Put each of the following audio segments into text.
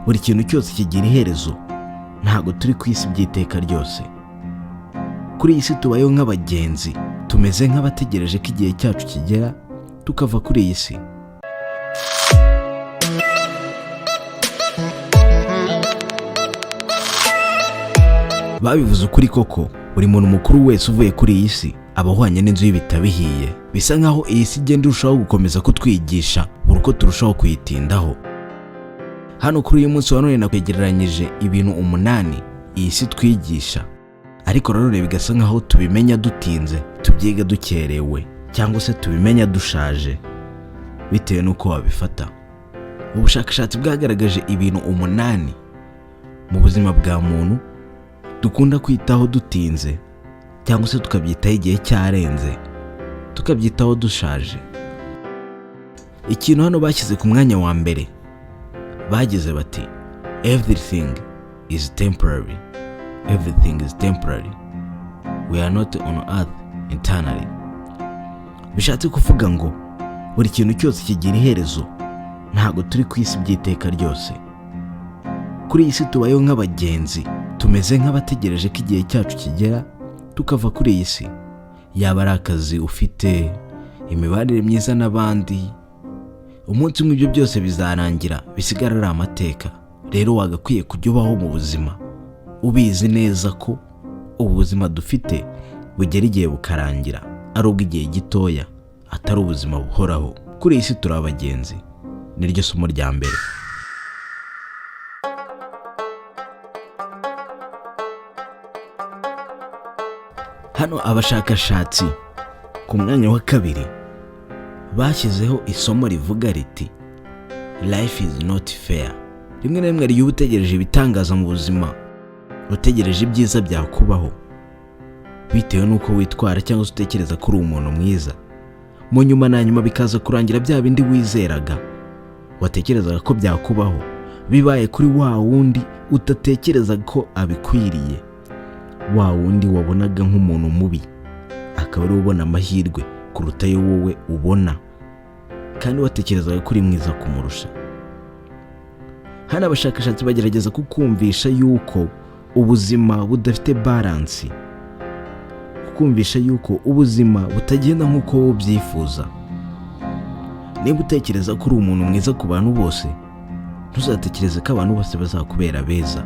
Buri kintu cyose kigira iherezo. Ntabwo turi ku isi by'iteka ryose. Kuri iyi si tubayeho nk'abagenzi, tumeze nk'abategereje ko igihe cyacu kigera tukava kuri iyi si. Babivuze ukuri koko, buri muntu mukuru wese uvuye kuri iyi si aba ahwanye n'inzu y'ibitabo ihiye. Bisa nkaho iyi si igenda irushaho gukomeza kutwigisha buri uko turushaho kuyitindaho. Hano kuri uyu munsi wa none nakwegereranyije ibintu 8 iyi si twigisha, ariko nanone bigasa nkaho tubimenya dutinze, tubyiga dukerewe, cyangwa se tubimenya dushaje, bitewe n'uko wabifata. Ubushakashatsi bwagaragaje ibintu 8 mu buzima bwa muntu dukunda kwitaho dutinze, cyangwa se tukabyitaho igihe cyarenze, tukabyitaho dushaje. Ikintu hano bashyize ku mwanya wa mbere, bagize bati: "Everything is temporary, everything is temporary, we are not on earth eternally." Bishatse kuvuga ngo buri kintu cyose kigira iherezo. Ntabwo turi ku isi by'iteka ryose. Kuri iyi si tubayeho nk'abagenzi, tumeze nk'abategereje ko igihe cyacu kigera tukava kuri iyi si. Yaba ari akazi ufite, imibanire myiza n'abandi, umunsi umwe ibyo byose bizarangira, bisigara ari amateka. Rero wagakwiye kujya ubaho mu buzima ubizi neza ko ubu buzima dufite bugera igihe bukarangira, ari ubw'igihe gitoya, atari ubuzima buhoraho. Kuri iyi si turi abagenzi, niryo somo rya mbere. Hano abashakashatsi ku mwanya wa kabiri bashyizeho isomo rivuga riti: "Life is not fair." Rimwe na rimwe iyo utegereje ibitangaza mu buzima, utegereje ibyiza byakubaho bitewe n'uko witwara cyangwa se utekereza ko uri umuntu mwiza, mu nyuma na nyuma bikaza kurangira bya bindi wizeraga, watekerezaga ko byakubaho, bibaye kuri wa wundi udatekereza ko abikwiriye, wa wundi wabonaga nk'umuntu mubi, akaba ariwe ubona amahirwe kuruta ayo wowe ubona, kandi watekerezaga ko uri mwiza kumurusha. Hano abashakashatsi bagerageza kukumvisha yuko ubuzima budafite balance, kukumvisha yuko ubuzima butagenda nk'uko wowe ubyifuza. Niba utekereza ko uri umuntu mwiza ku bantu bose, ntuzatekereze ko abantu bose bazakubera beza.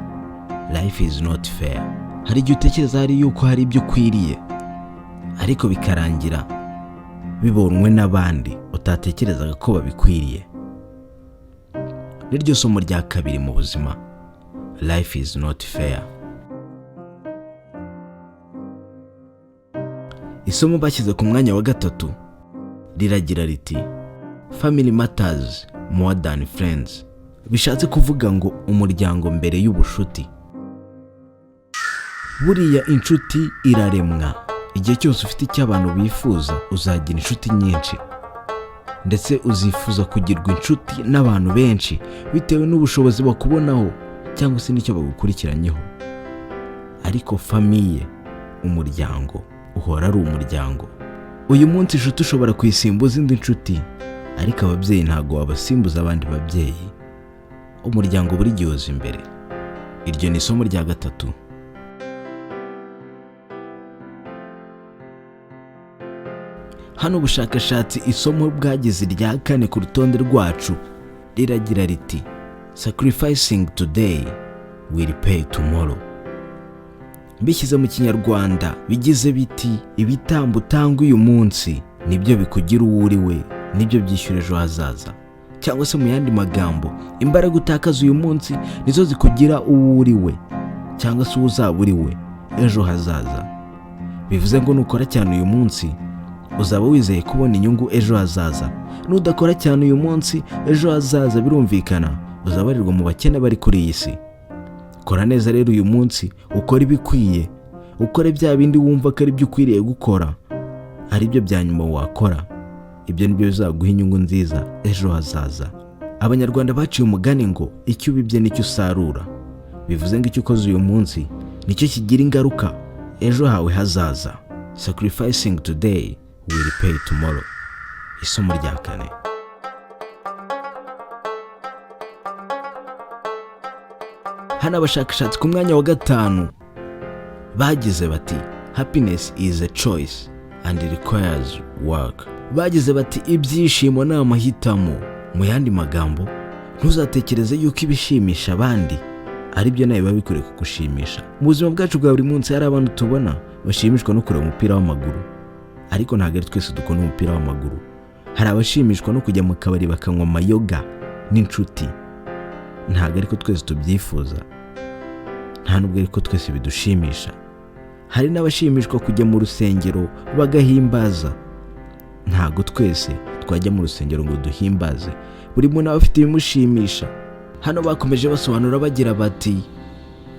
Life is not fair. Hari igihe utekereza hari yuko hari ibyo ukwiriye, ariko bikarangira bibonwe n'abandi utatekerezaga ko babikwiriye. Niryo somo rya kabiri mu buzima: life is not fair. Isomo bashyize ku mwanya wa gatatu riragira riti: "Family matters more than friends." Bishatse kuvuga ngo umuryango mbere y'ubushuti. Buriya inshuti iraremwa. Igihe cyose ufite icyo abantu bifuza, uzagira inshuti nyinshi, ndetse uzifuza kugirwa inshuti n'abantu benshi bitewe n'ubushobozi bakubonaho cyangwa se n'icyo bagukurikiranyeho. Ariko famille, umuryango, uhora ari umuryango. Uyu munsi inshuti ushobora kuyisimbuza indi nshuti, ariko ababyeyi ntabwo wabasimbuza abandi babyeyi. Umuryango buri gihe uza imbere. Iryo ni isomo rya gatatu. Hano ubushakashatsi isomo bwagize irya kane ku rutonde rwacu riragira riti: "Sacrificing today will pay tomorrow." Mbishyize mu Kinyarwanda bigize biti: ibitambo utanga uyu munsi nibyo bikugira uwo uri we, nibyo byishyura ejo hazaza. Cyangwa se mu yandi magambo, imbaraga utakaza uyu munsi nizo zikugira uwo uri we, cyangwa se uwo uzaba uri we ejo hazaza. Bivuze ngo nukora cyane uyu munsi, uzaba wizeye kubona inyungu ejo hazaza. Nudakora cyane uyu munsi, ejo hazaza birumvikana uzabarirwa mu bakene bari kuri iyi si. Kora neza rero uyu munsi, ukore ibikwiye, ukore bya bindi wumva ko ari byo ukwiriye gukora, ari byo bya nyuma wakora. Ibyo nibyo bizaguha inyungu nziza ejo hazaza. Abanyarwanda baciye umugani ngo icyo ubibye nicyo usarura. Bivuze ngo icyo ukoze uyu munsi nicyo kigira ingaruka ejo hawe hazaza. Sacrificing today will pay tomorrow. Isomo rya kane. Hano abashakashatsi ku mwanya wa gatanu bagize bati: "Happiness is a choice and requires work." Bagize bati: "Ibyishimo ni amahitamo." Mu yandi magambo, ntuzatekereze yuko ibishimisha abandi ari byo nawe biba bikwiriye kugushimisha. Mu buzima bwacu bwa buri munsi, hari abantu tubona bashimishwa no kureba umupira w'amaguru, ariko ntabwo ari twese dukunda umupira w'amaguru. Hari abashimishwa no kujya mu kabari bakanywa amayoga n'inshuti. Ntabwo ariko twese tubyifuza, nta nubwo ariko twese bidushimisha. Hari n'abashimishwa kujya mu rusengero bagahimbaza. Ntabwo twese twajya mu rusengero ngo duhimbaze. Buri muntu aba afite ibimushimisha. Hano bakomeje basobanura bagira bati: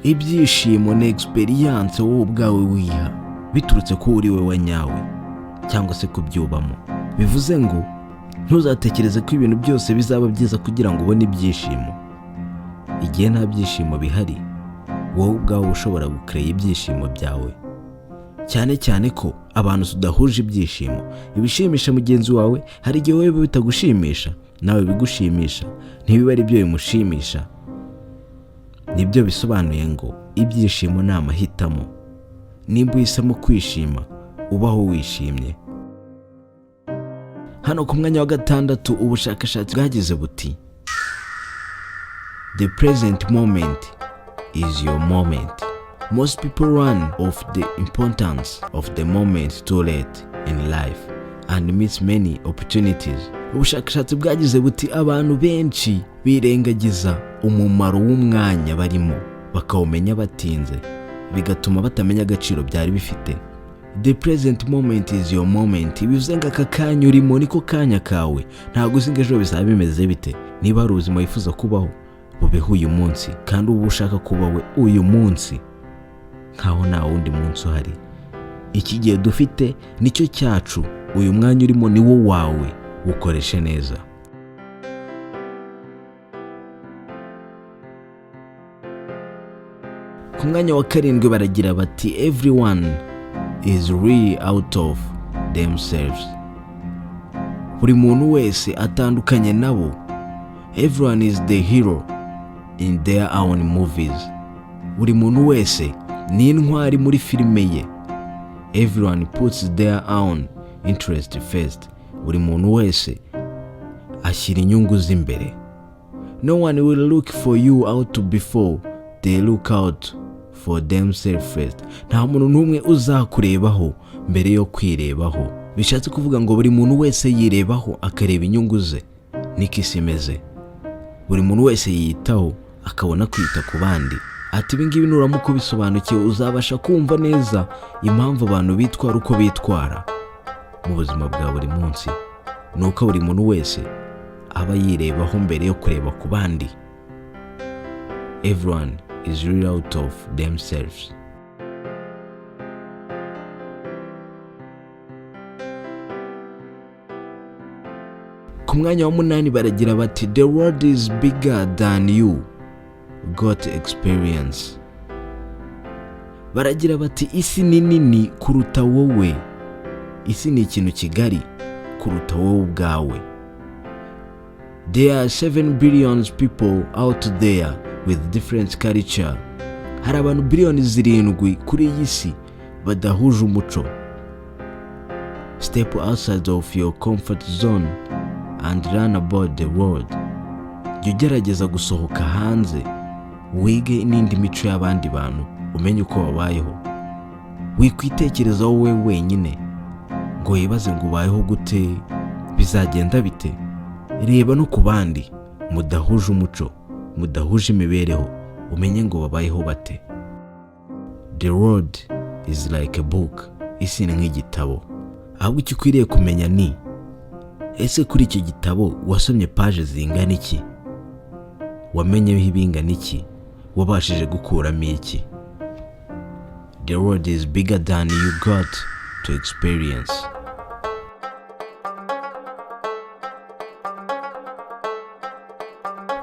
"Ibyishimo ni experience wowe ubwawe wiha biturutse ko uri we wa nyawe cyangwa se kubyubamo." Bivuze ngo ntuzatekereze ko ibintu byose bizaba byiza kugira ngo ubone ibyishimo. Igihe nta byishimo bihari, wowe ubwawe ushobora gukereya ibyishimo byawe, cyane cyane ko abantu tudahuje ibyishimo. Ibishimisha mugenzi wawe hari igihe wowe bitagushimisha, nawe bigushimisha ntibibe ari byo bimushimisha. Nibyo bisobanuye ngo ibyishimo ni amahitamo. Nimba uhisemo kwishima, ubaho wishimye. Hano ku mwanya wa gatandatu, ubushakashatsi bwagize buti: "The present moment is your moment. Most people learn of the importance of the moment too late in life and miss many opportunities." Ubushakashatsi bwagize buti: "Abantu benshi birengagiza umumaro w'umwanya barimo, bakawumenya batinze, bigatuma batamenya agaciro byari bifite." The present moment is your moment. Bivuze ngo aka kanya urimo niko kanya kawe. Ntabwo uzi ngo ejo bizaba bimeze bite. Niba hari ubuzima wifuza kubaho, bubeho uyu munsi, kandi uba ushaka kuba we uyu munsi nkaho nta wundi munsi uhari. Iki gihe dufite nicyo cyacu. Uyu mwanya urimo ni wo wawe, wukoreshe neza. Ku mwanya wa karindwi baragira bati: "Everyone is really out of themselves." Buri muntu wese atandukanye nabo. Everyone is the hero in their own movies. Buri muntu wese ni intwari muri filime ye. Everyone puts their own interest first. Buri muntu wese ashyira inyungu z'imbere. No one will look for you out before they look out for themselves first. Nta muntu n'umwe uzakurebaho mbere yo kwirebaho. Bishatse kuvuga ngo buri muntu wese yirebaho, akareba inyungu ze. Niko isi imeze. Buri muntu wese yiyitaho, akabona kwita ku bandi. Ati: "Ibi ngibi nuramuka ubisobanukiwe, uzabasha kumva neza impamvu abantu bitwara uko bitwara mu buzima bwa buri munsi. Ni uko buri muntu wese aba yirebaho mbere yo kureba ku bandi." Everyone is really out of themselves. Ku mwanya wa munani baragira bati: "The world is bigger than you got experience." Baragira bati: "Isi ni nini kuruta wowe." Isi ni ikintu kigari kuruta wowe ubwawe. There are 7 billion people out there with different culture. Hari abantu 7 biliyoni kuri iyi si badahuje umuco. Step outside of your comfort zone and learn about the world. Jya ugerageza gusohoka hanze, wige n'indi mico y'abandi bantu, umenye uko babayeho. Wikwitekereza wowe wenyine ngo wibaze ngo ubayeho gute, bizagenda bite. Reba no ku bandi mudahuje umuco, mudahuje imibereho, umenye ngo babayeho bate. The world is like a book. Isi ni nk'igitabo. Ahubwo icyo ukwiriye kumenya ni: ese kuri icyo gitabo wasomye paje zingana iki? Wamenyeho ibingana iki? Wabashije gukuramo iki? The world is bigger than you got to experience.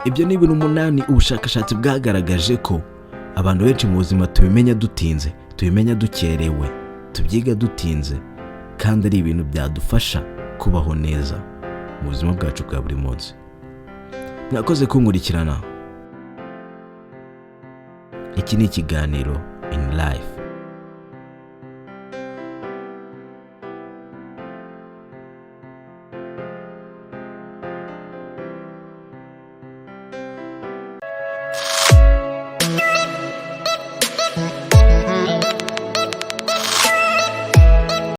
Ibyo ni ibintu umunani ubushakashatsi bwagaragaje ko abantu benshi mu buzima tubimenya dutinze, tubimenya dukerewe, tubyiga dutinze, kandi ari ibintu byadufasha kubaho neza mu buzima bwacu bwa buri munsi. Mwakoze kunkurikirana. Iki ni ikiganiro In Life.